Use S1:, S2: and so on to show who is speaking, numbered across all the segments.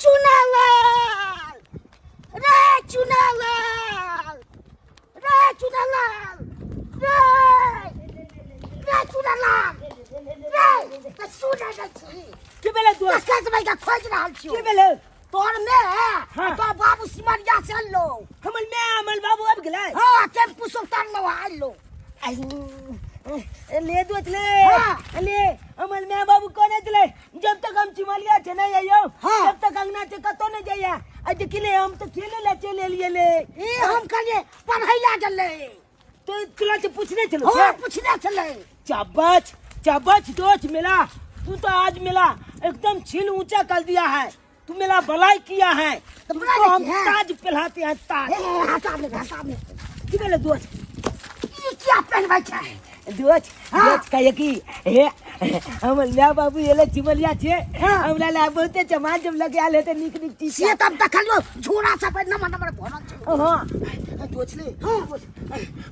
S1: चुनालाल, रे चुनालाल, रे चुनालाल, रे रे चुनालाल, रे त सुनै नै छी।
S2: की भेलै दोस्त?
S1: कस भाई का खोज रहल छियो।
S2: की भेलै?
S1: तोर में
S2: हाँ।
S1: तो बाबू सिमरिया से अनलो।
S2: हमर माय हमर बाबू आबि गेलै?
S1: हाँ, टेम्पू से उतारलो आनलो।
S2: ले दोस्त ले।
S1: हाँ।
S2: ले हमर माय बाबू कोने छलै, जब तक हम चिमलिया छै नहीं आइयो,
S1: हाँ।
S2: तब तक अंगना छै कतौ नहीं जाइया। आ देखी ले हम तो खेले ला चलि एलियै ले।
S1: ई हम कहलिए पढ़ै ला गेलै।
S2: तो तोरा से पूछने छलो?
S1: हाँ, पूछने छलै।
S2: चाबच चाबच दोस्त मिला, तू तो आज मिला, एकदम छील ऊंचा कर दिया है, तू मेरा भलाई किया है।
S1: तो
S2: तुमको
S1: भलाई
S2: हम
S1: किया है?
S2: ताज पहनाते हैं ताज।
S1: ए, हटा ले, हटा ले।
S2: की भेलै दोस्त?
S1: ई किया पहनबै छै?
S2: दोस्त,
S1: हाँ।
S2: दोस्त कहिए कि हे हमर माय बाबू एले चिमलिया छे,
S1: हाँ।
S2: हमरा ला बहुते चमान जब लगे आल हेते नीक नीक चीज।
S1: से तब देखलियो झोरा सब नमर नमर भरल छै।
S2: हाँ दोस्त ले।
S1: हाँ।
S2: दोस्त,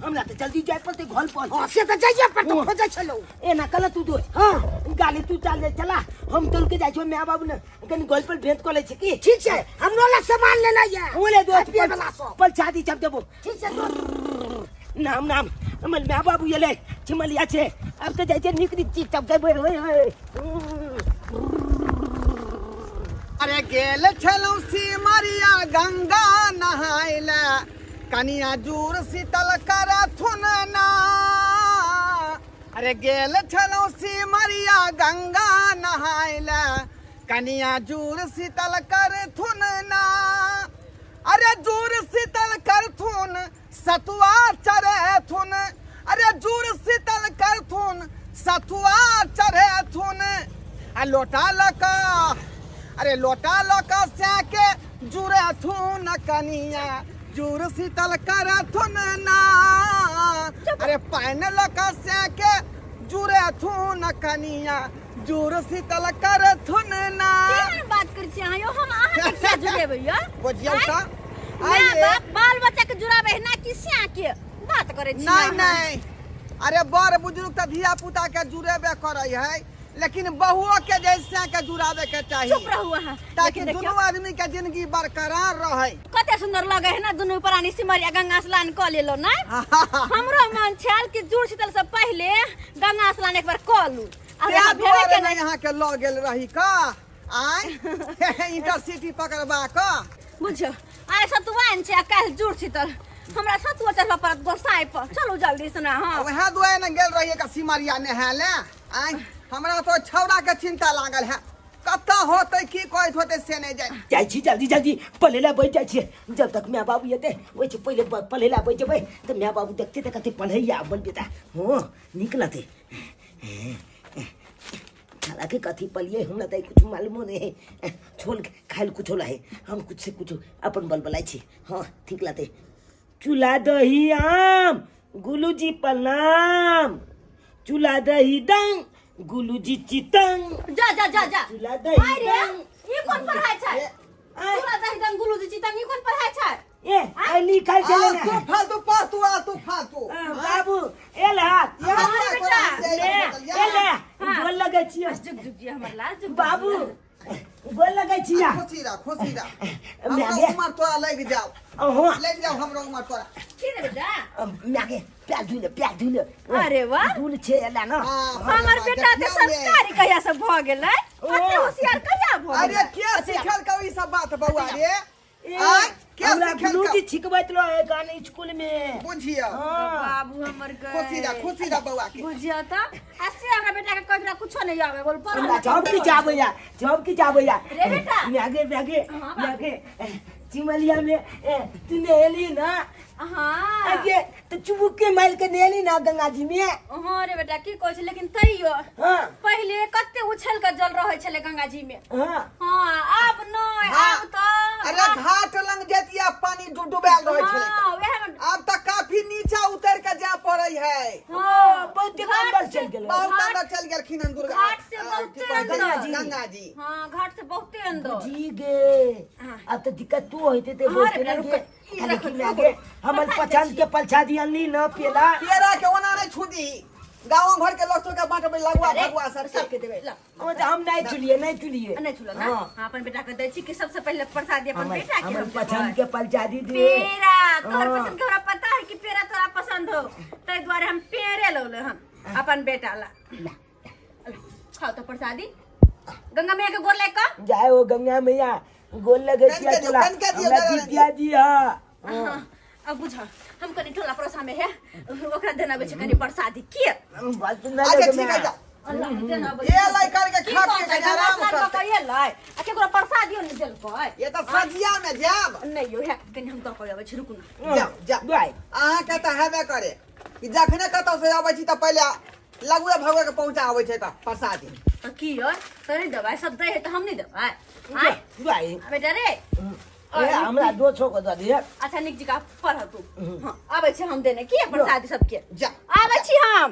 S2: हमरा तऽ जल्दी जाय पड़तै घर पर।
S1: हाँ, से तऽ जाइए पड़तौ,
S2: हाँ।
S1: खोजै छलौ।
S2: एना कल तू दोस्त।
S1: हाँ।
S2: गाली तू चल दे चला, हम चल के जाइ छौ माय बाबू ने कनी घर पर भेंट कऽ लै छी की।
S1: ठीक छै, हमरो ला सामान लेना ये।
S2: ओले दोस्त
S1: पिए वाला सब।
S2: पल छाती छप देबो।
S1: ठीक छै दोस्त।
S2: नाम नाम हमर माय बाबू एलै चिमलिया छै, अब तऽ जाइ छै नीक नीक चीज सब देबै।
S3: अरे गेल छलहुँ सिमरिया गंगा नहाय लए, कनिया जूर शीतल करथुन ना। अरे गेल छलहुँ सिमरिया गंगा नहाय लए, कनिया जूर शीतल करथुन ना। अरे जूर शीतल करथुन सतुआ चढ़ेथुन, अरे जूर शीतल करथुन सतुआ चढ़ेथुन, आ लोटा लऽ कऽ, अरे लोटा लऽ कऽ सैके जुड़ेथुन कनिया जूर शीतल करथुन ना। अरे पानि लऽ कऽ सैके जुड़ेथुन कनिया जूर शीतल करथुन ना।
S4: केहन बात करै छी अहाँ यौ, हम अहाँके किया जुड़ेबै यौ?
S3: बुझियौ तऽ
S4: माय
S3: आइए।
S4: बाप बाल बच्चा के जुड़ाबै है ना कि सिया के बात करै छी
S3: नहीं
S4: अहाँ?
S3: नहीं, अरे बड़ बुजुर्ग तऽ धिया पुता के जुड़ेबे करै है, लेकिन बहुओ के जैसे के जुड़ावे के चाही।
S4: चुप रहू अहाँ।
S3: ताकि
S4: लेकिन देखियौ,
S3: दुनू आदमी के जिंदगी बरकरार रहे।
S4: कते सुंदर लगे है ना दुनू प्राणी सिमरिया गंगा स्नान कऽ लेलो ना। हमरो मन छल कि जुड़ शीतल से पहले गंगा स्नान एक बार कऽ लू। आब
S3: तें
S4: यहाँ भेबे
S3: दुआरे
S4: के
S3: ने
S4: नहि।
S3: यहाँ के लऽ गेल रही का आय इंटरसिटी पकड़बा कऽ।
S4: बुझियौ आइ सतुआइन छै आ काल्हि जुड़ शीतल, हमरा सतुआ चढ़बऽ पड़त गोसाई पर। चलू जल्दी से ना। हाँ
S3: वएह दुआरे ने गेल रहियै का सिमरिया नहाय ले। आय हमरा तो छौड़ा के चिंता लागल है, कतऽ होतै की कहैत होतै से नहि जानि।
S2: जाइ छी जल्दी जल्दी पढ़ै लए बैठ जाइ छियै, जब तक माय बाबू एतै ओहिसँ पहिले पढ़ै लए बैठ जेबै तऽ माय बाबू देखतै तऽ कहतै पढ़ैया अपन बेटा। हँ नीक लगतै। हालांकि कथी पलिए हमरा तऽ कुछ मालूमो नहीं है, छोल खाइल कुछो रहे, हम कुछ से कुछ अपन बल बलाई छी। हाँ ठीक लगतै। चूल्हा दही आम गुलू जी प्रणाम, चूल्हा दही दंग गुलू जी चितंग।
S4: जा जा जा जा।
S2: चूल्हा दही
S4: आइ रे,
S2: दंग।
S4: ई कोन पढ़ाइ छै?
S2: आइ।
S4: चूल्हा दही दंग गुलू जी चितंग ई कोन पढ़ाइ छै?
S2: ए आइ लिखल छलै
S3: आ,
S2: ने।
S3: तू फालतू पढ़, तू आ, तू फालतू।
S2: आ, बाबू एल हाथ।
S3: यहाँ
S4: हाँ,
S3: पर
S4: बेटा।
S3: कोना
S2: ले,
S3: जाइए,
S2: ए ले,
S4: हाँ।
S2: गोल लगै छियै।
S4: जुग जुग जी हमर लाल जुग जुग
S2: बाबू
S4: जी।
S2: गोल लगै छियै।
S3: खुशी रह, खुशी रह।
S2: मैं
S3: हमरो
S2: गे।
S3: उमर तोरा लागि जाओ।
S2: अहाँ।
S3: लागि जाओ हमरो उमर तोरा।
S4: की रे बेटा?
S2: मैं गे, प्यार धुले, प्यार धुले।
S4: अरे वाह।
S2: धुल छे एला ना।
S3: हाँ,
S4: हमर बेटा तऽ
S3: देखियौ ये।
S4: संस्कारी कहिया से भऽ गेलै? कते होशियार कहिया भऽ
S3: अरे
S4: गेलै?
S3: के सिखलकौ ई सब बात बौआ रे?
S2: ए,
S3: आँय, के
S2: हमरा
S3: सिखेलकौ?
S2: गुरुजी छिकबैत रहे गान स्कूल में।
S3: बुझियौ।
S2: हाँ।
S4: बाबू हमर के।
S3: खुशी रह, खुशी रह बौआ के।
S4: बुझियौ तऽ। आ से हमरा बेटा के कहैत रहे कुछो नहि आबै, बोल पढ़।
S2: हमरा जब की जाबैया, जब की जाबैया।
S4: रे बेटा।
S2: म्यागे, म्यागे,
S4: हाँ, बाबू।
S2: म्यागे। चिमलिया में, ए, तू नहेली ना?
S4: हाँ।
S2: अगे, तो चुबुक के मार के नहेली ना गंगा जी में?
S4: हाँ रे बेटा, की कहै छै, लेकिन तैयो
S2: हाँ।
S4: पहिले कते उछल के जल रहै छलै गंगा जी में।
S2: हाँ।
S4: हाँ, आब नहि,
S3: हाँ।
S4: आब तऽ
S3: अरे घाट लंग जतिया पानी डुबैल रहै छलै।
S4: हाँ, वएह में।
S3: आब तऽ काफी नीचा उतर के जाय पड़ै है।
S4: हाँ,
S2: बहुते
S4: घाट
S2: अंदर
S4: से
S2: चलि गेलै।
S3: बहुत
S4: घाट
S3: अंदर चलि गेलखिन हन दुर्गा।
S4: घाट से
S3: की
S4: बहुते
S3: कहै छै?
S4: अंदर।
S3: गंगा जी।
S4: हाँ, घाट से बहुते अंदर।
S2: जी गे।
S4: हाँ।
S2: अब तऽ दिक्कत तू होइते ते
S4: हाँ रे
S2: बहुते
S4: बेटा,
S2: ने
S4: रुक।
S2: गे।
S4: ई
S2: खाली
S4: रखो,
S2: की
S4: रुको।
S2: लागे हमर
S4: पछाड़ दै
S2: पछाड़
S4: छी।
S2: के पलछा दियली न पेला।
S3: पेड़ा के ओना नहि छुदी। गाँव घर के लोग सबके बांटबै लगुआ भगुआ सब
S4: सबके देबै ला।
S2: ओ तऽ हम नहीं चुलिए, नहीं चुलिए।
S4: नहीं छुलो ना।
S2: हाँ।
S4: हाँ, अपन बेटा के दै छी कि सबसे पहले प्रसाद अपन
S2: हमर
S4: बेटा के
S2: हमर
S4: हम
S2: पसंद
S4: देबै।
S2: के पलचादी दे।
S4: पेड़ा तोहर
S2: हाँ।
S4: पसंद के हमरा पता है कि पेड़ा तोरा पसंद हो, ताहि दुआरे हम पेड़े लौले हम अपन बेटा ला।
S2: ला।
S4: खाओ तो प्रसादी। गंगा मैया के गोर लाग कऽ।
S2: जाए ओ गंगा मैया, गोल लगे
S3: कन
S2: छिया
S3: के दियौ,
S2: तोरा।
S3: कन के दियौ,
S2: हमरा
S3: गंगा
S2: जितिया जी हाँ।
S4: हाँ, अब बुझ हम कनि टोला पड़ोसा में है ओकरा देना बे छै कनि प्रसादी के।
S2: बस ना।
S3: अच्छा
S2: लगे
S3: ठीक है जा।
S4: अल्लाह देना बे।
S3: ये लै करके
S4: की
S3: खा
S4: कहतै,
S3: के
S4: गंगा
S3: आराम
S4: स्नान कऽ
S3: करतै।
S4: के एलै आ केकरो प्रसादियो नहि देलकै।
S3: ये तऽ सजिया में जायब।
S4: नहि यौ, हे कनि हम दऽ कऽ अबै छी, रुकू ना।
S3: जाओ जाओ।
S2: बाय।
S3: अहाँके तऽ हेबे करे कि जखने कतौ से अबै छी तऽ पहिले लगुए भगुए के पहुँचाबै छै तऽ प्रसादी।
S4: तऽ की यौ, तऽ नहि देबै? सब दै है तऽ हम नहि देबै? आँय
S2: बाय।
S4: बेटा रे।
S2: ए, हमरा दोसो के दऽ दिहे।
S4: अच्छा, निक जी का पढ़ तू। हाँ, आबै छी हम देने की प्रसादी सबके।
S3: जा।
S4: आबै छी हम।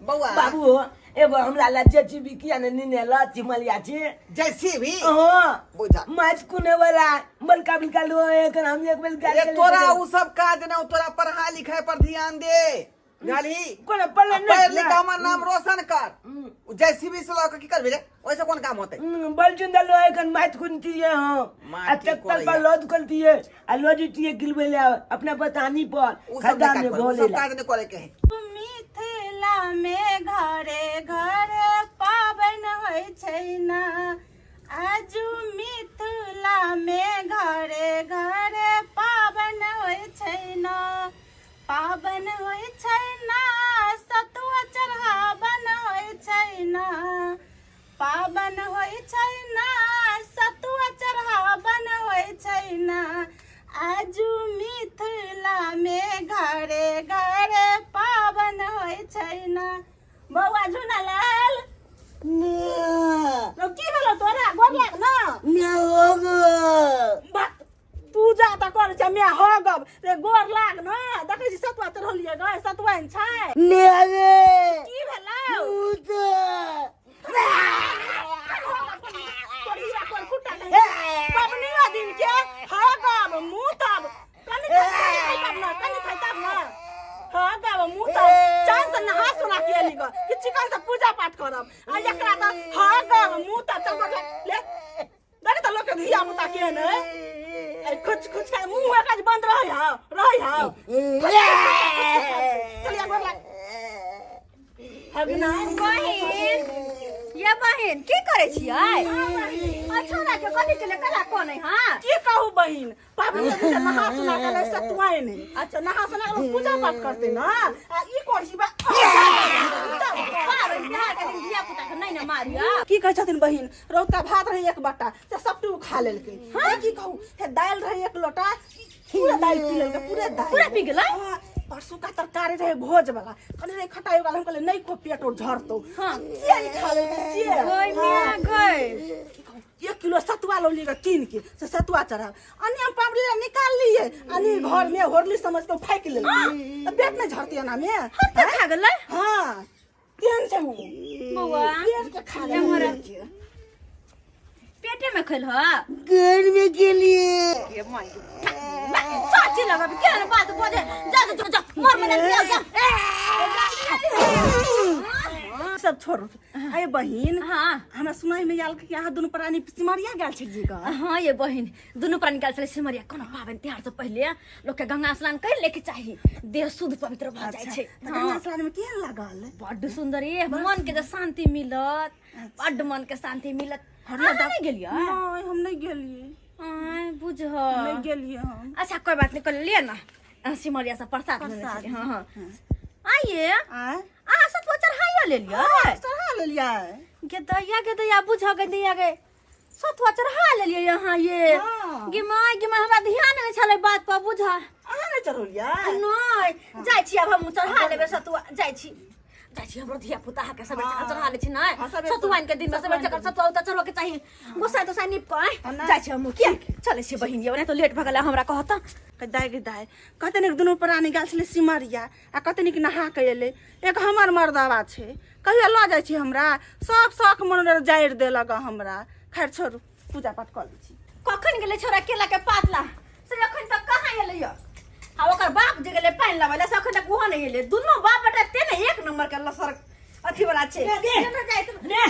S3: बौआ।
S2: बाबू, एगो हमरा ला जेसीबी किया ने नीने ल चिमलिया छी।
S3: जैसी भी।
S2: हाँ।
S3: बुझा।
S2: माछ कुने वाला बलका बलका लो एक हम एक बेल
S3: ये तोरा उ सब काज ने, तोरा पढ़ाई लिखाई पर ध्यान दे, बुझलही?
S2: कोनो पढ़ले
S3: आ
S2: नहीं
S3: पढ़ लिख
S2: ना।
S3: के हमर नाम रोशन कर। उ जेसीबी से लऽ के की करबी रे? ओहिसे कोन काम होतै?
S2: बलचुंदा लो एक माछ कुनती है हम आ
S3: माटी
S2: ट्रैक्टर पर
S3: कोरैया।
S2: लोड करती है आ लोड गिलबे ले अपना बतानी पर
S3: उ सब
S2: खड्डा
S3: नहीं
S2: में
S3: काज करे, उ
S2: घोले
S3: सब
S2: ला।
S3: काज नहीं करे के है।
S5: मिथिला में घरे घरे पाबनि होइ छै ना, आजू मिथिला में घरे घरे पाबनि होइ छै ना, पाबनि होइ छै ना, सतुआ चढ़ाबन होइ छै ना, पाबनि होइ छै ना, सतुआ चढ़ाबन होइ छै ना, आजू मिथिला में घरे घरे पाबनि होइ छै ना। बौआ झुनालाल, की भेलौ तोरा? गोर लाग ना। बात पूजा तऽ करै छै, मैं हो गब रे, गोर लाग न। देखै छी सतुआ चढ़लियै गै, सतुआइन छै। की भेलौ? तोर हीरा कोर कुट्टा नहीं पबनियो दिन के हो गब मुँह तब कनि खाइ तब न, कनि खाइ तब न। हो गब मुँह तब चाँद से नहा सोना के एली ग कि चिकन से पूजा पाठ करब आ एकरा तऽ हो गब मुँह तब चल गोर लाग ले। देख तऽ लोक के धिया पुता केहन है। ऐ खुच खुच के मुंह एकाज बंद रहै हौ, रहै हौ। चलिया गोर लाग हगना।
S4: बहिन, ये बहिन, की करै छियै? अच्छा ना के कथी चले कला कोन है? हां,
S5: की कहू बहिन, पाबनि के दिन नहा सुना के लै सतुआइन है। अच्छा, नहा सुना के लोग पूजा पाठ करते ना आ ई करसी बा।
S4: पाबनि तिहार के दिन धिया पुता के नहि ने मारिया।
S5: की कहै छथिन बहिन, रौता भात रहे एक बट्टा से सबटी उ खा लेलकै। हाँ, की कहू, हे दालि रहे एक लोटा, पूरा दालि पी लेलकै, पूरे दालि
S4: पूरा पी गेलै?
S5: हाँ, परसू का तरकारी रहे भोज वाला, कहने रहे खटाई वाला, हम कहले नहीं को पेट और झरतो।
S4: हाँ।
S5: से ही खा लेलकै से।
S4: गई मिया गई।
S5: 1 किलो सतुआ लौली के कीन के से सतुआ चढ़ाब, अनि हम पापड़ी ला निकाल लिए, अनि घर में होरली समझ के फेंक लेली, तो पेट नहीं झरती एना में।
S4: तऽ खा गेलै?
S5: हाँ, केहन छै उ।
S4: बौआ।
S5: पेट के खा गेलै।
S4: एम्हर पेटे में खैल ह?
S2: घर में के लिए।
S4: चाची लगा केहन बात बजे, जा जा जा, मर मने जा जा।
S5: सब छोड़ू। अरे बहिन।
S4: हाँ।
S5: हमरा सुनाई में आयल कि अहाँ दुनू प्राणी सिमरिया गेल छी ग।
S4: हाँ ये बहिन, दुनू प्राणी गेल छलै सिमरिया। कोनो पाबनि तिहार से पहिले लोक के गंगा स्नान कर लेके चाही, देह शुद्ध पवित्र भऽ जाइ छै।
S5: तऽ गंगा स्नान में केहन लागल?
S4: बड्ड सुन्दर ये, मन के जे शांति मिलत, बड्ड मन के शांति मिलत। अहाँ नहि गेलियै?
S5: नहीं, हम नहीं गेलियै।
S4: आय बुझ
S5: नहीं गेलियै हम।
S4: अच्छा, कोई बात नहीं, कर लिए ना सिमरिया से प्रसाद लेने
S5: प्रसाद।
S4: छलियै। हाँ हाँ, आइए।
S5: आय?
S4: अहाँ सब तो चढ़ाइयो लेलियै?
S5: चढ़ा लेलियै।
S4: गे दैया, गे दैया, बुझ गे दैया, गे सतुआ चढ़ा लेलियै यहाँ ये।
S5: हाँ।
S4: गे माय, गे माय, हमरा ध्यान नहि छलै बात पर, बुझ।
S5: अहाँ नहि चढ़ौलियै?
S4: नहि, जाइ छी आब हम चढ़ा लेबै सतुआ। जाइ छी, जाइ छी, हमरो धिया पुता के सब चढ़ा लै छी ने।
S5: हाँ, सबेर।
S4: सतुआइन के दिन में सबेर चकर सतुआ उता चढ़बऽ के चाही, गोसाई तोसाई नीप कऽ।
S5: हाँ,
S4: जाइ छी हम, किया चलै छी बहिन ये, ओना तो लेट भऽ गेलै, हमरा कहत।
S5: दाइ गे दाइ, कते नीक दुनू प्राणी गेल छलै सिमरिया आ कते नीक नहा के एलै। एक हमर मर्दवा छै, कहियो लऽ जाइ छी हमरा? सब शौख मन जारि देलक हमरा। खैर छोड़ू, पूजा पाठ कऽ लै छी।
S4: कखन गेलै छोरा केला के पात ला से, अखन तक कहाँ एलै यौ? आ ओकर बाप जे गेलै पानि लाबै लए से अखन तक ओहो नहि एलै। दुनू बाप बेटा ते ने एक नंबर के लसर अथी वाला छै।
S2: ले, ले।
S4: केना जाइ तऽ-
S2: ने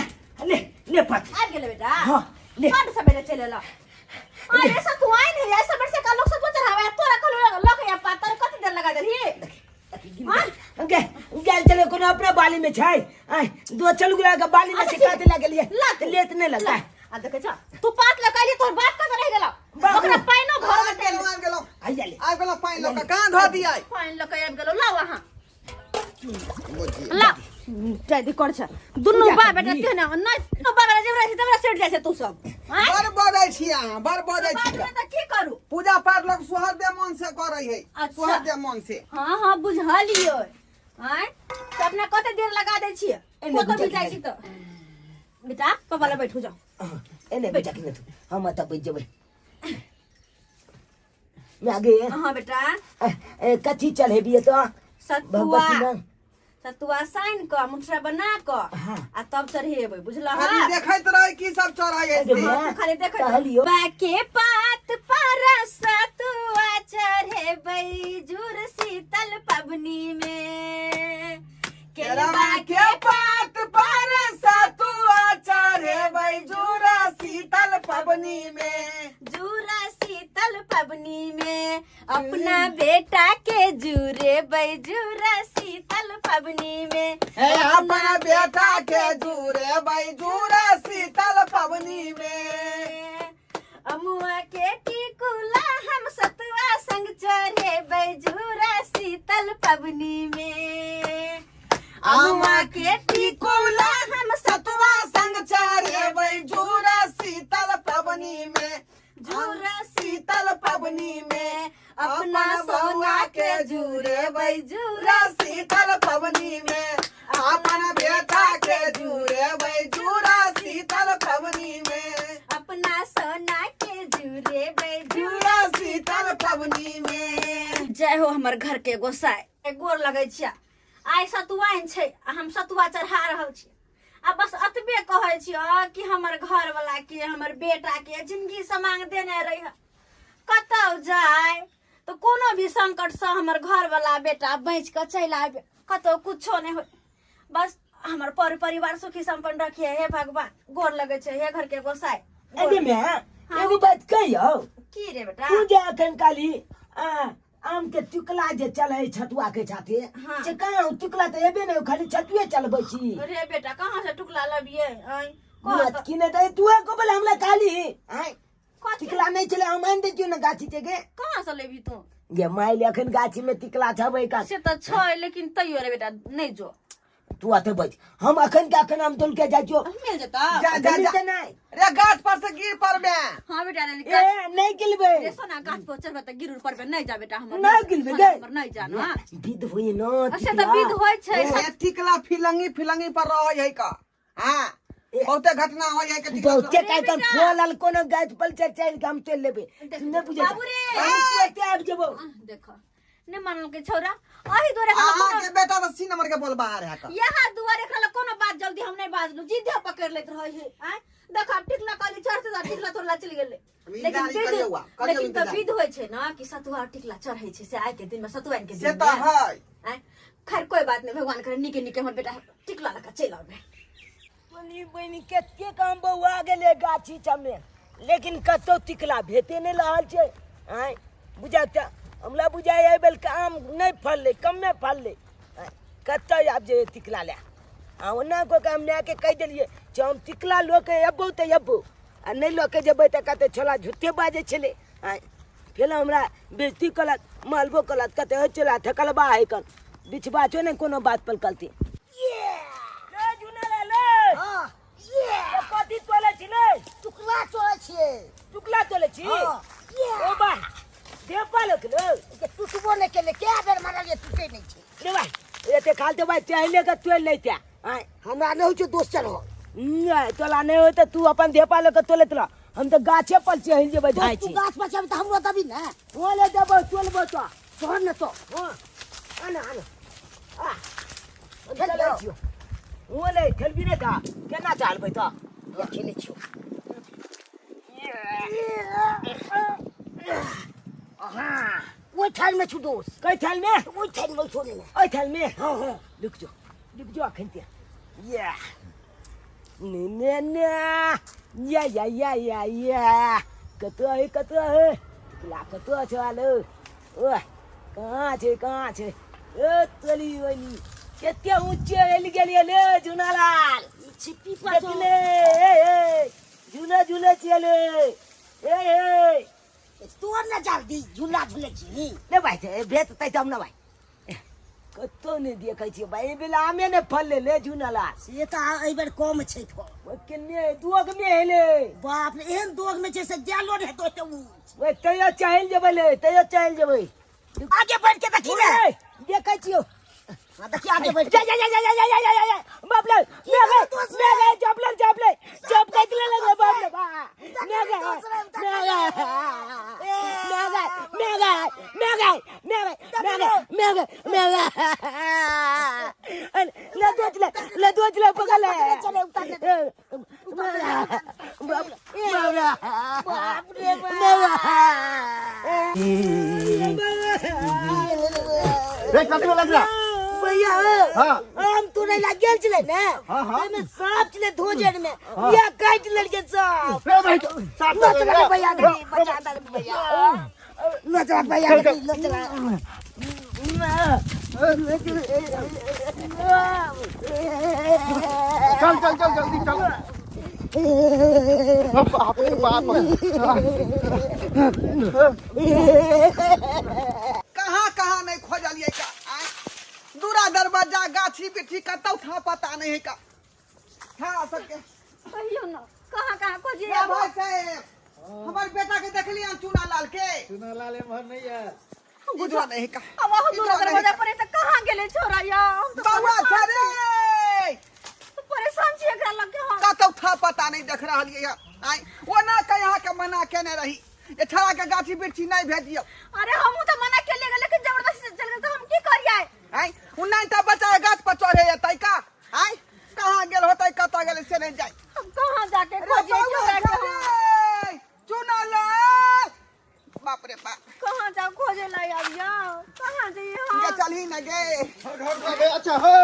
S2: ले ले पत
S4: आबि गेलै बेटा।
S2: हाँ, ले।
S4: बड सबेरे चलि एलऽ। अरे सतुआइन है, ऐसा बरसे का लोग सतुआ चढ़ावे, तोरा कहलू लक या पातर कति देर लगा देलही?
S2: गे गेल चले कोनो अपना बाली में छै आय दो चल गुला के बाली में
S4: अच्छा,
S2: से
S4: ठीक।
S2: काटे लगलिए
S4: ला तू।
S2: लेत नहीं लगता
S4: ला। आ देखै छ तू पात लगा तोहर बाप कतऽ रहि गेलौ?
S2: बाप
S4: ओकरा पाइनो भरऽ
S3: आबि गेलहुँ, आबि गेलहुँ।
S2: आइया ले
S3: आबि गेलहुँ पानि लऽ कऽ कहाँ धऽ दियै?
S4: पानि लऽ कऽ आबि गेलौ, लाउ अहाँ।
S3: बुझियै।
S4: ला जाय दे कर छ दुनू
S2: पूजा
S4: बा बेटा
S2: करबी?
S4: ते ने नहि दुनू बा बेटा जेबरा छै तबरा सेट जाइ छै तू सब आँय?
S3: बड़ बजै छी अहाँ, बड़ बजै छी।
S4: बादमे तऽ की करू?
S3: पूजा पाठ लोग सुहरदे मन से करै है।
S4: अच्छा।
S3: सुहरदे मन से।
S4: हाँ हाँ बुझलियो। आँय तऽ अपना कते देर लगा दै छियै?
S2: एने
S4: कतऽ भी
S2: बुझा
S4: जाइ छी तऽ बेटा पापा लग बैठू जाउ।
S2: हाँ, एने बेटा के तू हम त बैठ जेबै मैं आगे।
S4: हाँ बेटा।
S2: ए, कथी चढ़ेबियै तो?
S4: सतुआ।
S2: भगवती में
S4: सतुआ सानि कऽ मुठरा बना कऽ
S2: हाँ।
S4: आ तब चढ़ेबै, बुझलह?
S3: खाली देखैत रहै की सब चढ़ै है
S2: अरे
S3: से।
S2: माँ,
S4: तू खाली देखैत
S2: कहलियौ।
S4: बाके पात पर सतुआ चढ़ेबै जुर शीतल पबनी में।
S3: केरवा के पात पर सतुआ चढ़ेबै जूरा शीतल पबनी में।
S4: जूरा शीतल पबनी में अपना बेटा के जुरेबै जूरा शीतल पबनी में।
S3: हे अपना बेटा के जुरेबै जूरा शीतल पबनी में।
S4: अमुआ के टिकुला हम सतुआ संग चढ़ेबै जूरा शीतल पबनी में।
S3: अमुआ के टिकुला हम सतुआ संग चढ़ेबै जूरा शीतल पबनी में।
S4: जूरा
S3: शीतल पबनी में
S4: अपना सोना के जुरेबै जूरा
S3: शीतल पबनी में। अपन बेटा के जुरेबै जूरा शीतल पबनी में।
S4: अपना सोना के जुरेबै
S3: जूरा शीतल पबनी में।
S4: जय हो हमर घर के गोसाई, गोर लगै छियै। आइ सतुआइन छै आ हम सतुआ चढ़ा रहल छी आ बस एतबे कहै छियै कि हमर घरवला के हमर बेटा के जिंदगी समांग देने रही, कतौ जाय तऽ कोनो भी संकटसँ हमर घरवला बेटा बचि कऽ चलि आबे, कतौ कुछो नहि होय, बस हमर पर परिवार सुखी संपन्न रखिए। हे भगवान, गोर लगै छै, हे घर के गोसाई।
S2: अरे मैं एगो बात कहियौ?
S4: की रे बेटा?
S2: तू जे अखन काली आम के टुकला जे चले छतुआ के साथे।
S4: हाँ।
S2: से कहाँ टुकला तऽ एबे नहि, खाली छतुए चलबै छी।
S4: रे बेटा, कहाँ से टुकला लबिए? आँय,
S2: मत की नहि तऽ तू को बोले हमरा काली आँय
S4: कथी?
S2: टिकला नहि छलै, हम आनि दै छियौ ने गाछी के।
S4: कहाँ से लेबही तू?
S2: गे माय ले अखन गाछी में टिकला छबै का।
S4: से तऽ छै, लेकिन तैयो रे बेटा नहि जो।
S2: तू अते बैठ, हम अखन के अखन हम तोल के जाइ छियौ।
S4: मिल जेता।
S3: जा जा जा।
S2: तऽ नहि।
S3: रे गाछ पर से गिर पड़बे।
S4: हाँ बेटा रे।
S2: ए नहि गिलबै।
S4: रे सोना, गाछ पर चढ़बे तऽ गिर पड़बे, नहि जा बेटा हमर।
S2: नहि गिलबै गे।
S4: हमर नहि जा ना।
S2: विध होइ न।
S4: से तऽ विध होइ छै।
S3: ए टिकला फिलंगी फिलंगी पर रहै है का। हाँ बहुते घटना होइ है के टिकला।
S2: बहुते काहे कन फल कोनो गाछ पर चढ़ चढ़ के हम तोड़ लेबै, तू नहि बुझै।
S4: बाबू रे।
S2: हम तुरते आबि जेबौ।
S4: देख नहि मानल के छौरा अही दुआरे हमरा
S3: अहाँ
S4: कोनो
S3: के बेटा तऽ सी नंबर के बोल बाहर है का।
S4: यहाँ दुआरे एकरा कोनो बात जल्दी हम नहि बाजलू, जिद्दे पकड़ लैत रहै है। आँय देख, आब टिकला कहली चढ़ते तऽ टिकला तोड़ला चलि गेलै। लेकिन
S3: इंतजार
S4: विध
S3: करियौ आ, करियौ
S4: लेकिन तऽ
S3: इंतजार।
S4: विध होइ छै ने कि सतुआ टिकला चढ़ै छै से आइ के दिन में सतुआइन के
S3: से
S4: दिन
S3: तऽ
S4: में।
S3: है।
S4: आँय खैर कोई बात नहीं, भगवान करे नीके नीके हमर बेटा टिकला लऽ कऽ चलि आबै।
S2: बनी बनी कते काम बौआ गेलै गाछी सबमे, लेकिन कतौ टिकला भेटे नहि रहल छै। आँय बुझा तऽ हमरा बुझाइ एहि बेरके आम नहि फड़लै, कमे फड़लै। आँय कतऽ आब जे टिकला लए आ ओना कऽ के हम मायके कहि देलियै जे हम टिकला लऽ के अयबौ तऽ अयबौ आ नहि लऽ के जेबै तऽ कहतै छोला झूठे बाजै छलै। आँय फेर हमरा बेइज्जती कलक, मारबो कलक, कहतै हे चोला थकलबा है कन बिछबा छौ ने कोनो बात पर कलती। ले जुना ले ले।
S1: हाँ।
S2: ये कथी तोले छी ले?
S1: टुकड़ा तोड़ै छियै।
S2: टुकला तोले छी?
S1: हाँ।
S2: ओ बा दे पालक ले।
S1: के टुटबो नहि केलै, कए बेर मारलियै टूटै नहि छै।
S2: रे भाई एते खाल तो भाई चाहिले के तोड़ लेते। आय
S1: हमरा नहि होइ छै दोस्त चढ़ल।
S2: नहि तोला नहि होय तऽ तू अपन धेपा लऽ के तोलैत रह, हम तऽ गाछे पर चढ़ि जेबै।
S1: दोस्त,
S2: जाइ
S1: तू
S2: छी।
S1: गाछ पर चढ़बी तऽ हमरो देबी ने?
S2: हो ले देबौ, तोलबौ तऽ।
S1: तोहर ने तो।
S2: हाँ आना आना आ हम
S1: खेलियौ?
S2: चलै छियौ। हो ले खेलबी नहि तऽ केना चलबै तऽ?
S1: या खेलै छियौ। ओहि थाल में छु दोस।
S2: कै थाल में?
S1: ओहि थाल में छोड़े में।
S2: ओहि थाल में?
S1: हाँ हाँ।
S2: रुक जो, रुक जो अखन ते। या ने ने ने या या या या या कतऽ है, कतऽ है टुकला, कतऽ छै आलो? ओह, कहाँ छै, कहाँ छै? ओ तोली ओली कते ऊँचे चलि गेलियै ले झुनालाल।
S1: ई छिप्पी पर
S2: देखले ए ए झूले झूले चले ए ए।
S1: तोर न जल्दी झूला झूले छी।
S2: नहि भाइ, छै भेट तै तब ने भाइ। कतौ नहि देखै छियै भाइ, एहि बेला आमे नहि फललै ले झुनालाल।
S1: से तऽ एहि बेर कम छै फल।
S2: ओहि केने दोग मे हेलै।
S1: बाप रे, एहन दोग में छै से गेलो नहि हेतौ एते ऊँच।
S2: ओहि तैयो चलि जेबै ले, तैयो चलि जेबै।
S1: आगे बढ़ि के देखी ने।
S2: ए, देखै छियौ।
S1: हाँ, देखी आगे बढ़ि
S2: जा जा जा जा जा जा जा जा जा बाप रे, मैं गए, मैं गए, चपले चपले चप काट ले लगे, बाप रे बाप, मैं गए, मैं गए, मैं गए, मैं गए, मैं गए, मैं गए, मैं गए, मैं गए, मैं गए। ले दोच ले, ले दोच ले, पकड़ ले।
S1: चले उतार ले।
S2: बाप रे बाप रे
S1: बाप रे बाप।
S2: मैं गए।
S6: रे कथी में लग रहा?
S2: भैया।
S6: हाँ।
S2: आम तोड़े ला गेल छलै ने।
S6: हाँ, हाँ।
S2: ओहिमे सांप छलै धोजर में, या काटि लेलकै सांप।
S6: रे भाई, सांप
S2: लऽ चला भैया, नहीं बचा दे भैया, लऽ चला भैया, नहीं लऽ चला।
S6: चल चल चल जल्दी चल। बाप रे बाप।
S3: कहाँ कहाँ नहीं खोजलियै का आँय? दूरा दरवाजा गाछी बिछी कतौ था पता नहीं है का था सबके।
S4: कहियो न कहाँ कहाँ खोजिए।
S3: ये भाई साहेब, हमार बेटा के देखलियै चूना लाल के?
S6: चुनालाल एम्हर नहीं है।
S3: बुझवा नहीं का।
S4: अब अहू दूरा दरवाजा पर है त कहाँ गेलै छोरा या? हम तऽ
S3: बउआ
S4: परेशान
S3: छै रे।
S4: छी, परेशान छी एकरा लग के हम।
S3: कतौ था पता नहीं देख रहल ये आँय। ओना के यहाँ के मना केने रही जे छड़ा के गाछी बिरछी नहीं भेजियो।
S4: अरे हमहू तऽ मना केलियै गे, लेकिन जबरदस्ती से चल गेल तऽ हम की करियै?
S3: आँय, उ नहीं तऽ बच्चा के गाछ पर चढ़े जेतै का। आँय, कहाँ गेल होतै, कतऽ गेलै से नहीं जाय।
S4: हम कहाँ जाके
S3: रे
S4: खोजियै
S3: बउआ
S4: छोरा के?
S3: छै रे, चुना लाल, बाप रे बाप।
S4: कहाँ जाओ खोजे ला अब यौ, कहाँ जइयै हम?
S3: गे चलही न गे।
S6: हो अच्छा हो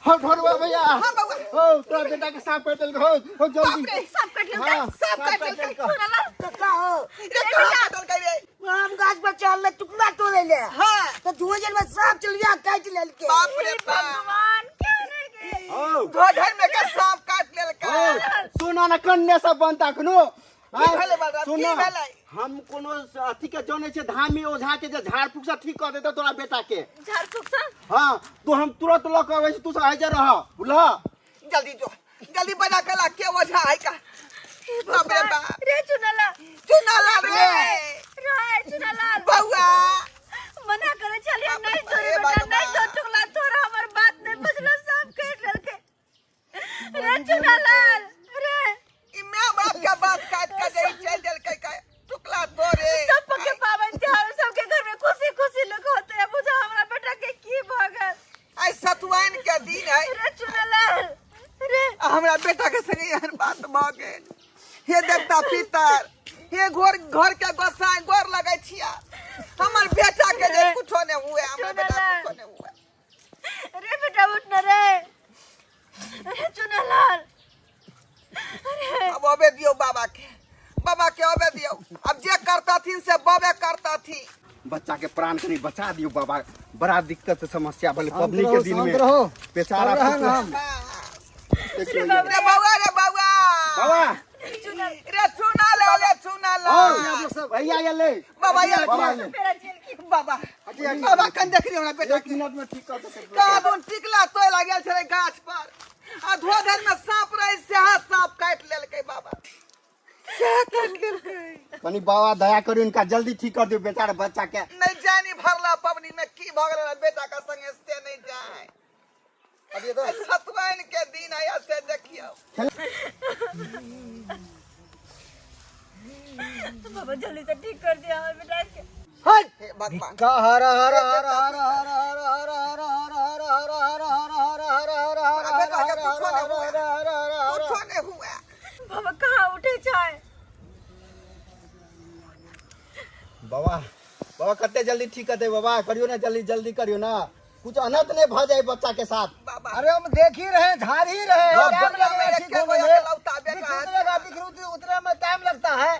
S6: हो ढोरवा भैया।
S3: हाँ बउआ।
S6: हो तोरा बेटा के सांप काटल हो, हो जल्दी।
S3: बाप रे,
S4: सांप काटि लेलकै।
S6: हाँ,
S3: सांप
S6: सांप
S3: काटि
S6: काटि
S3: लेलकै।
S6: लेलकै।
S4: चुना लाल
S2: कक्का हो।
S3: रे कहाँ काटलकै रे?
S2: आम गाछ पर चढ़ल टुकड़ा तोड़े ले।
S3: हाँ।
S2: तो धोजर में सांप चल गया, काटि लेलकै।
S3: बाप रे बाप।
S4: भगवान क्या रे गे।
S6: हो
S3: धोधर में के सांप काट लेलकै।
S6: हो सुना न कन्ने सब बनता अखनो।
S3: की भेलै बलराम? की
S6: सुना,
S3: भेलै?
S6: हम कोनो अथी के जनै छै धामी ओझा के जे झाड़ फूक से ठीक कर देतौ तोरा बेटा के।
S4: झाड़ फूक से?
S6: हाँ, तू हम तुरंत लऽ के अबै छी, तू सब आइ जा रह बुझलह।
S3: जल्दी जो, जल्दी बजा के ला के ओझा है का। बाप रे बाप।
S4: रे चुनाला।
S3: चुनाला रे।
S4: रे चुनालाल।
S3: बउआ।
S4: मना करे छलियै नहीं
S3: बाप
S4: छोड़े
S3: रे
S4: बेटा,
S3: बाप।
S4: नहीं छोड़ टुकला तोरा, हमर बात नहीं बुझलो, सब काटि लेलकै। रे चुनालाल रे।
S3: ई my बाप के बात काट के दे चल देलकै का टुकला तोरे।
S4: सब के पावन त्योहार, सबके घर में खुशी खुशी लोग होते हैं, बुझा हमरा बेटा के की भऽ गेल।
S3: आइ सतुआइन के दिन है।
S4: रे चुनालाल रे।
S3: आ हमरा बेटा के संगे एहन बात भऽ गेल। हे देवता पितर, हे घोर घर के गोसाई, गोर लगै छिया, हमर बेटा के जे कुछो नहीं हुए, हमरा बेटा कुछो नहीं हुए।
S4: रे बेटा उठ न रे, अरे चुनालाल अरे।
S3: अब अबे दियौ बाबा के, बाबा के अबे दियौ। अब जे करतथिन से बाबे करतथिन।
S6: बच्चा के प्राण कनी बचा दियौ बाबा, बड़ा दिक्कत से समस्या भेलै
S7: शांत
S6: पबनी के
S7: रहो,
S6: दिन
S7: शांत
S6: में।
S7: रहो।
S6: बेचारा
S7: चल रहे हैं
S6: पुत्र-
S7: हम।
S6: देखियौ
S4: रे
S6: ये।
S3: रे बउआ, रे बउआ।
S6: बाबा।
S3: रे चुनालाल, रे चुनालाल।
S6: भैया ये ले।
S3: बाबा ये
S6: बाबा ये।
S4: मेरा जेल की
S3: बाबा, बाबा कन देखली हमरा बेटा
S6: एक
S3: के।
S6: मिनट में ठीक कर देतै।
S3: कादुन टिकला तोय लागल छलै गाछ पर आ धोधर में सांप रहे, सेहा सांप काटि लेलकै बाबा, सेहा काटि लेलकै।
S6: कनी बाबा दया करू, इनका जल्दी ठीक कर दियौ बेचारा बच्चा के।
S3: नहीं जानी भरला पबनी में की भऽ गेल हमरा बेटा के संगे से नहीं जाए।
S6: अभी तो
S3: सतुआइन के दिन है से देखियौ।
S4: बाबा जल्दी से ठीक कर दिया हमारे बेटा के।
S3: हट हे भगवान।
S7: का हर हर हर हर हर हर हर हर हर हर हर हर हर हर हर हर
S3: हमरा बेटा के कुछो नहीं हुआ,
S7: हर हर हर।
S3: कुछो नहीं हुआ।
S4: बाबा कहाँ उठे छे?
S6: बाबा बाबा कते जल्दी ठीक करते बाबा करियो ना जल्दी जल्दी करियो ना कुछ अनर्थ नहीं भ जाए बच्चा के साथ।
S3: बाबा
S7: अरे हम देख ही रहे हैं, झाड़ ही रहे हैं,
S6: हाँ,
S7: टाइम
S3: दुनिया में
S7: लगेगा ठीक
S3: एके गो
S7: होने में।
S3: अकेलौता बेटा
S7: बिखर
S3: है।
S7: उतरेगा, बिखर उतरे में टाइम लगता है।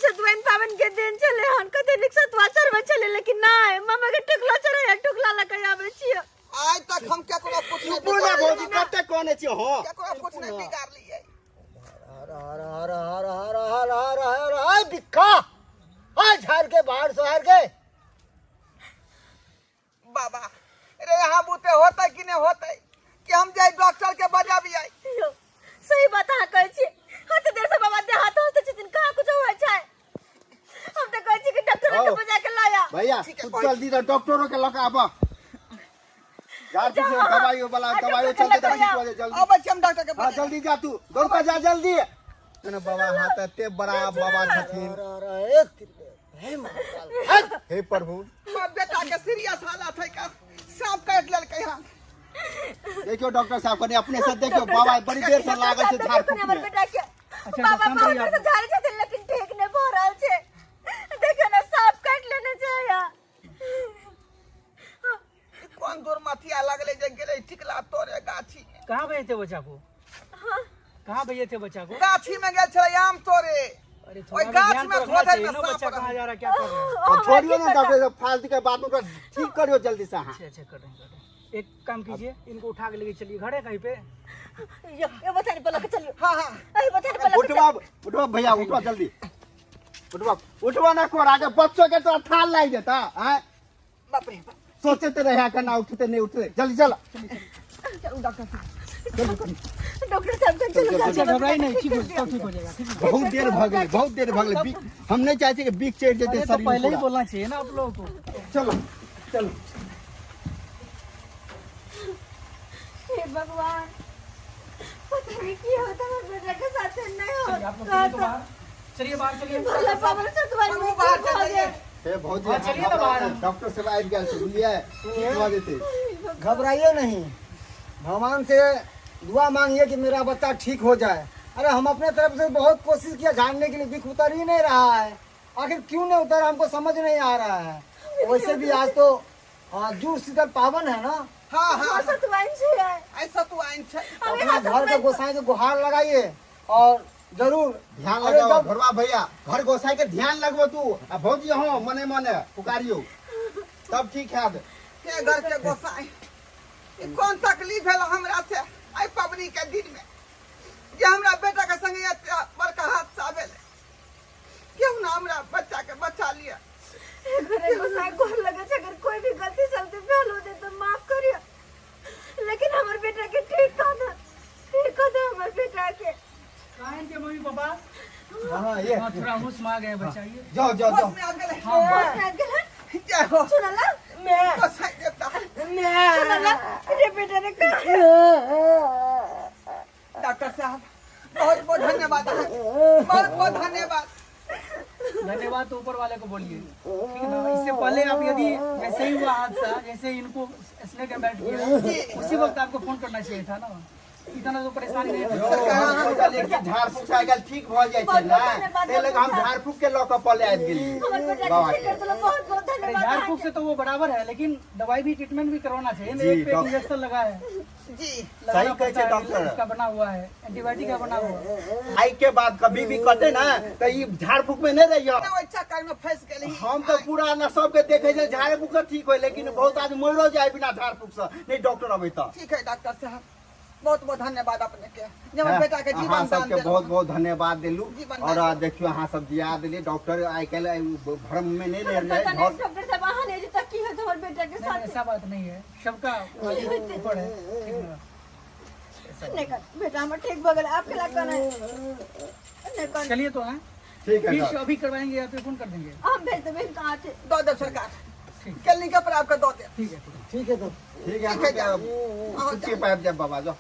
S4: सतुआइन पावन के दिन छले हन, कते नीक सतुआ चढ़बै छले, लेकिन नहि मामा के टुकला चढ़ै, टुकला लऽ के आबै छियै।
S3: आइ तक हम केकरो कुछ नहीं
S6: चुपू ना भौजी कते कोने छी हो।
S3: केकरो कुछ नहीं बिगाड़ लिए।
S7: हर हर हर हर हर हर हर हर हर बिक्खा आय झाड़ के बाहर से हार के।
S3: बाबा रे यहाँ बूते होते कि नहीं होते कि हम जाए डॉक्टर के बजाबियै।
S4: यौ सही बात अहाँ कहै छी, हते देर से बाबा देह हाथ होते छथिन, कहाँ कुछ होइ छै। हम तऽ कहै छी कि डॉक्टर के
S6: हौ।
S4: बजा के लाया।
S6: भैया
S3: ठीक है,
S6: तू
S3: कोई-
S6: जल्दी से डॉक्टरों के लऽ के आबऽ। झाड़ फूक से दवाई वाला
S4: आ,
S6: दवाई
S4: डॉक्टर
S6: चलते
S4: के लऽ
S6: ठीक
S4: के
S6: हो जाए जल्दी।
S3: अबै छी हम डॉक्टर के
S6: हाँ
S3: बजा।
S6: जल्दी जा तू दौड़ के जा जल्दी। ना बाबा हाँ तऽ एते बड़ा बाबा छथिन।
S7: हर हर एक त्रिदेव, हे महाकाल।
S6: हे प्रभु।
S3: हमर बेटा के सीरियस हालत है का सांप काटि लेलकै हन।
S6: देखियो डॉक्टर साहब कनि अपने से देखियो बाबा बड़ी देर से लागल छै झाड़ फूक
S4: हमर
S6: में।
S4: बेटा के
S8: अच्छा,
S4: बाबा
S8: शांत
S4: बहुत
S8: रहिए
S4: देर से
S8: आप।
S4: झाड़े छथिन, लेकिन ठीक नहि भऽ रहल छै। देखियौ ने सांप काटि लेने छै या।
S3: ई कोन दुर्मथिया लगलै जे गेलै टिकला तोड़े गाछी में।
S8: कहाँ भेजे थे बच्चा को? कहाँ भेजे थे बच्चा को?
S3: गाछी में गेल छलै आम तोड़े।
S8: अरे
S3: ओहि
S8: थोड़ा भी
S3: गाछ
S8: ध्यान
S3: में
S8: तो रखना
S3: धोधरि
S8: चाहिए
S3: में
S8: ना,
S3: सांप
S8: बच्चा कहाँ
S3: रहै।
S8: जा रहा है, क्या कर रहा है।
S6: अब छोड़ियो ना डॉक्टर साहब फालतू के बात ओकरा ठीक करियो जल्दी से अहाँ।
S8: अच्छा अच्छा कर रहे हैं, कर रहे हैं। एक काम कीजिए, इनको उठा के लेके चलिए, घर है कहीं पे?
S4: यो यो बथानी पर लके चलियो।
S3: हाँ हाँ
S4: एहि बथानी पर लके।
S6: उठवा उठवा भैया उठवा जल्दी उठवा उठवा ना कोरा के बच्चों के तो थाल लाग देता आय।
S3: बाप रे बाप।
S6: सोचते रहे के ना उठते नहीं उठते जल्दी चल।
S4: डॉक्टर साहब कन चलो।
S8: अच्छा घबराई नहीं, ठीक हो, सब ठीक हो जाएगा, ठीक है।
S6: बहुत देर भ गेलै, बहुत देर भ गेलै। बिख हम नहीं चाहे कि बिख चढ़ि जेतै
S8: अरे तो
S6: शरीर में
S8: पहले ही
S6: पूरा।
S8: बोलना चाहिए ना आप लोगों को।
S6: चलो चलो।
S4: हे भगवान, पता नहीं की होता हमर बेटा के साथ नहीं हो।
S8: चलिए आप लोग चलिए तो बाहर चलिए, बाहर चलिए।
S4: भोला बाबा सतुआइन
S3: हमहूँ बाहर चल जाइए।
S6: हे भौजी
S8: हाँ, चलिए ना बाहर।
S6: डॉक्टर साहब आबि गेल छै बुझलियै ठीक भऽ जेतै।
S7: घबराइए नहीं, भगवान से दुआ मांगिए कि मेरा बच्चा ठीक हो जाए। अरे हम अपने तरफ से बहुत कोशिश किया झाड़ने के लिए, बिख उतर ही नहीं रहा है। आखिर क्यों नहीं उतर हमको समझ नहीं आ रहा है। वैसे भी आज तो जुड़ शीतल पावन है ना।
S3: हाँ हाँ
S4: सतुआइन छै
S3: आइ सतुआइन छै।
S7: अपना घर के गोसाई के गुहार लगाइए और जरूर
S6: ध्यान
S7: अरे
S6: लगाओ
S7: जब
S6: घरवा भैया घर गोसाई के ध्यान लगबो तू आ भौजी हो मने मने पुकारियो तब ठीक है।
S3: हे घर के गोसाई, ई कोन तकलीफ भेल हमरा से आइ पबनी के दिन में जे हमरा बेटा के संगे एते बड़का हादसा भेलै। क्यों ना हमरा बच्चा के बचा लिया।
S4: घरे गोसाई गोर लगे छै, अगर कोई भी गलती सलती भेल हो तो माफ करियो, लेकिन हमर बेटा के ठीक कर दे, ठीक कर दे हमर बेटा के।
S8: कहाँ हैं इनके मम्मी पापा?
S7: हाँ ये
S8: हाँ थोड़ा होश में आ गए बच्चा ये।
S6: जाओ जाओ जाओ।
S3: होश में आ गेलै।
S4: होश में आ गेलै।
S3: जय हो
S4: सुनला
S3: गोसाई देवता।
S4: सुनला रे बेटा रे का।
S3: डॉक्टर साहब बहुत बहुत धन्यवाद अहाँके, बहुत बहुत धन्यवाद।
S8: धन्यवाद तो ऊपर वाले को बोलिए, ठीक है ना। इससे पहले आप यदि जैसे ही हुआ हादसा, जैसे ही इनको स्नेक ने बैठ किया उसी वक्त आपको फोन करना चाहिए था ना, इतना तो परेशानी नहीं थी।
S6: हम सोचलियै कि झाड़ फूक से आइ काल्हि ठीक भऽ जाइ छै ने, ताहि लऽ कऽ हम झाड़ फूक के लऽ कऽ पले आबि गेलियै
S4: हमर बेटा
S6: बाबा
S4: के ठीक
S6: के।
S4: कर देलो, बहुत बहुत
S8: अरे
S4: धन्यवाद।
S8: झाड़ फूक से तो वो बराबर है, लेकिन दवाई भी ट्रीटमेंट भी करवाना चाहिए ना।
S6: जी,
S8: एक पे
S6: डॉक्टर।
S8: इंजेक्शन लगा है
S3: जी
S8: लगाना
S6: सही कहै
S8: पड़ता
S6: छै
S8: है,
S6: डॉक्टर।
S8: इसका बना हुआ है, एंटीबायोटिक का बना हुआ है।
S6: आइ के बाद कभी भी कटे ना तऽ ई झाड़ फूक में नहीं रहियो।
S3: ना ओहि चक्कर में फंसि गेली।
S6: हम तऽ पूरा ना सबके देखे छै झाड़े फूक से ठीक होय, लेकिन बहुत आदमी मरो जाए बिना झाड़ फूक से, नहीं डॉक्टर अबै तऽ।
S3: ठीक है डॉक्टर साहब, बहुत बहुत धन्यवाद अपने के जे हमर बेटा के
S6: अहाँ
S3: जीवन दान
S6: सबके
S3: देलहुँ।
S6: बहुत बहुत धन्यवाद देलू।
S3: जीवन
S6: और
S3: दान।
S6: देखियो अहाँ सब दिया दिलियै डॉक्टर आइ काल्हि भ्रम में नहीं
S4: पता
S6: रहे।
S4: नहीं डॉक्टर साहब अहाँ नहीं जे की होत हमर बेटा के
S8: नहीं,
S4: साथ।
S8: ऐसा बात नहीं है, सबका ऊपर है, ठीक ना।
S4: नहीं कर बेटा हमर ठीक भऽ गेल, आब केला कनै नहीं कर।
S8: चलिए तो हैं
S6: ठीक है
S8: फीस
S6: डॉक्टर।
S8: अभी करवाएंगे या फिर फोन कर देंगे?
S4: हम भेज देबै कहाँ छै।
S3: दऽ देब सरकार क्लिनिक पर आबि कऽ दऽ देब।
S8: ठीक है ठीक है।
S7: ठीक है तो
S6: ठीक है
S3: ठीक है, जाओ।
S6: छुट्टी पाबि जायब बाबा जाओ।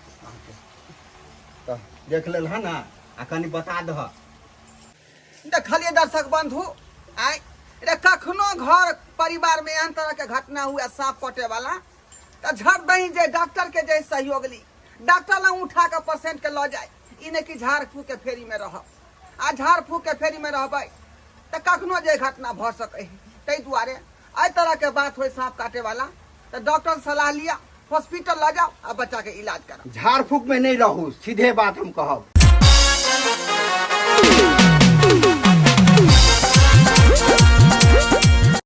S6: तऽ देख लेल हँ ने आ कनि बता दह।
S3: देखलिए दर्शक बंधु, आइ रे कखनो घर परिवार में एहन तरह के घटना हुआ सांप कटे वाला तऽ झट दही जे डॉक्टर के जे सहयोग ली, डॉक्टर लग उठा के पेशेंट के लऽ जाए, ई नहि कि झाड़ फूक के फेरी में रहब। आ झाड़ फूक के फेरी में रहबै तऽ कखनो जे घटना भऽ सकै है। ताहि दुआरे एहि तरहके बात होइ साँप काटे वाला तऽ डॉक्टर सलाह लिअ, हॉस्पिटल लऽ जाउ आ बच्चा के इलाज कराउ।
S6: झाड़ फूक में नहीं रहू, सीधे बात हम कहब।